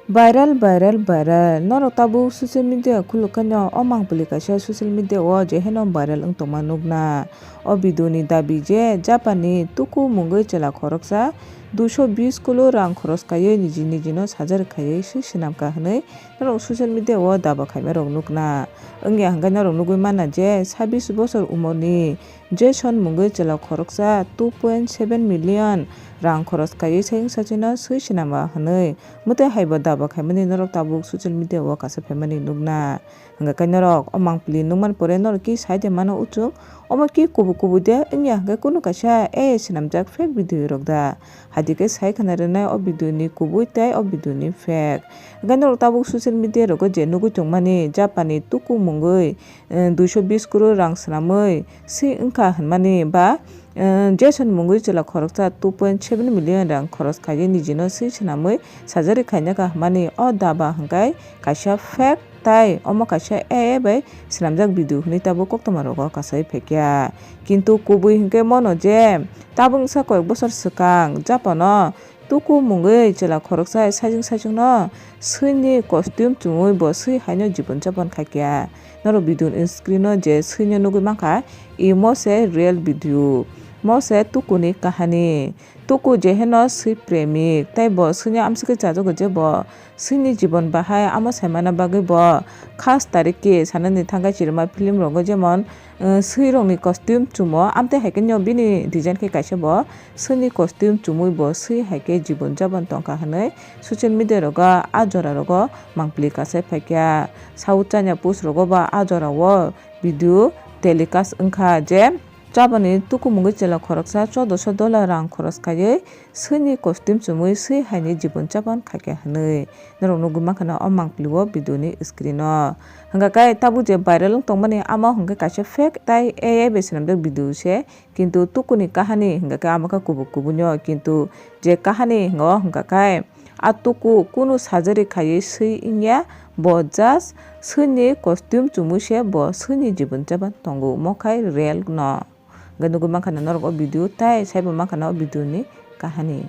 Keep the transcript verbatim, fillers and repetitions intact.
Viral, viral, viral. Norok tabuk social media khulukhaino o mangpili kaisa social media o je heno viral wng tongma nukna. O video ni dabi je Japan ni Tuku mungwi chwla khoroksa duiso bis kulu rang khoros kaiwi niji niji no sajari khaiwi swi swnamkha hwnwi norok social media o daba khaima rok nukna. Wngya hwnkhe norok nugwi mana je sabis bosor umor ni Jason mungwi chwla khoroksa two point seven million rang khoros kaiwi sayung sachino swi swnama hwnwi mwtai haibo daba khaimani norok tabuk social media o kasa phaimani nukna. Hwnkhe kai norok o mangpili nukmani pore norok ki sai de mano uchuk, omo ki kubui kubui de wngya hwnkhe kunu kaisa A I swnamjak fake video rok da. Haidi khe sai khna rwnai o video ni kubui tei o video ni fake. Hwnkhe norok tabuk social media rogo je nugwi tongmani Japan ni Tuku mungwi, eh, duiso bis crore rang swnamwi swi wngkha hwnmani ba, eh, Jason mungwi chwla khoroksa two point seven million rang khoros khaiwi nijino swi swnamwi surgery khainakha hwnmani o daba hwnkhe kaisa fake tai omo kaisa A I bai swnamjak video hwnwi tabuk koktwma rogo kasai phaikha. Kintu kubui hwnkhe mono je tabuk wngsa koyek bosor swkang Japan o Tuku mungwi chwla khoroksa saichung saichung no swini costume chumui bo swi haino jibon japon khaikha. Norok video ni screen o je swino nugwi mankha, imo se real video, mo se Tuku ni kahani. Tuku je heno swi premik, tei bo swini amswkhe chajago je bo swini jibon bahai amo saimana bagwi bo khas tariki sanani thangkhe chirima film rogo jemon, eh, swirokni costume chumo, amtwi hai khe no bini design khe kaisa bo swini costume chumui bo swi hai khe jibon japon tongkha hwnwi social media rogo a jora rogo mangpili kasai phaikha. South China Post rogo ba a jora o video telecast wngkha je Japan ni Tuku mungwi chwla khoroksa choudoso dollar rang khoros khaiwi swini costume chumui swi haini jibon japon khaikha hwnwi norok nugwi mankha na o mangpili o video ni screen o. Hwnkha khe tabuk je viral wng tongmani amo hwnkhe kaisa fake tai A I bai swnamjak video se, kintu Tuku ni kahani hwnkha khe amo khe kubui kubui no, kintu je kahani hwngo hwnkha khe a Tuku kunu surgery khaiwi swi wngya, bo just swini costume chumui se bo swini jibon japon tongo, mo khai real no. Hwnkhe nugwi mankha na norok o video, tai saibo mankha na o video ni kahani.